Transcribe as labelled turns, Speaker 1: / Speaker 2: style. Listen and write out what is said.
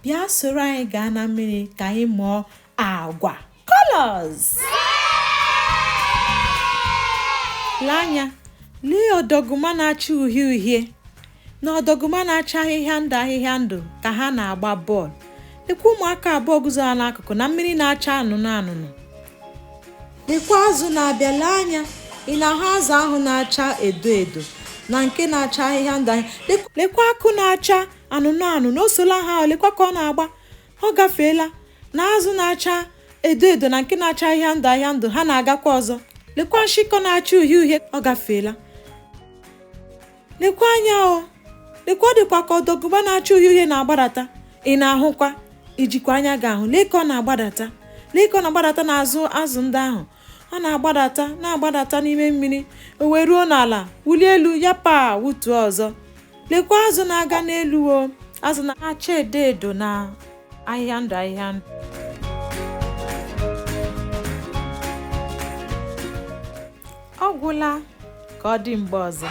Speaker 1: Bịa soro anyị gaa na mmiri ka anyị mụọ agwa colors. Lee anya, lee ọdọgụma na-acha uhie uhie na ọdọgụma na-acha ahịhịa ndụ ahịhịa ndụ ka ha na-agba bọọlụ. Lekwa ụmụaka abụọ guzo ha n'akụkụ na mmiri na-acha anụnụ anụnụ. Lekwa azụ na-abịa, lee anya, ị na-ahụ azụ ahụ na-acha edo edo na nke na-acha ahịhịa ndụ ahịhịa. Lekwa akụ na-acha anụnụ anụnụ, o sola ha, lekwa ka ọ na-agba. Ọ gafeela na azụ na-acha edo edo na nke na-acha ahịhịa ndụ ahịhịa ndụ, ha na-agakwa ọzọ. Lekwa nshịkọ na-acha uhie uhie, ọ gafeela. Lekwa anya o, lekwa, ọ dịkwa ka ọdọgụma na-acha uhie uhie na-agbadata. Ị na-ahụkwa? Ijikwa anya gị ahụ? Lee ka ọ na-agbadata, lee ka ọ na-agbadata n'azụ azụ ndị ahụ. Ọ na-agbadata, na-agbadata n'ime mmiri, o wee ruo n'ala, wulie elu ya, paa, wutuo ọzọ. Lekwa azụ na-aga n'elu o, azụ na-acha edo edo na ahịhịa ndụ ahịhịa ndụ. Ọ gwụla, ka ọ dị mgbe ọzọ.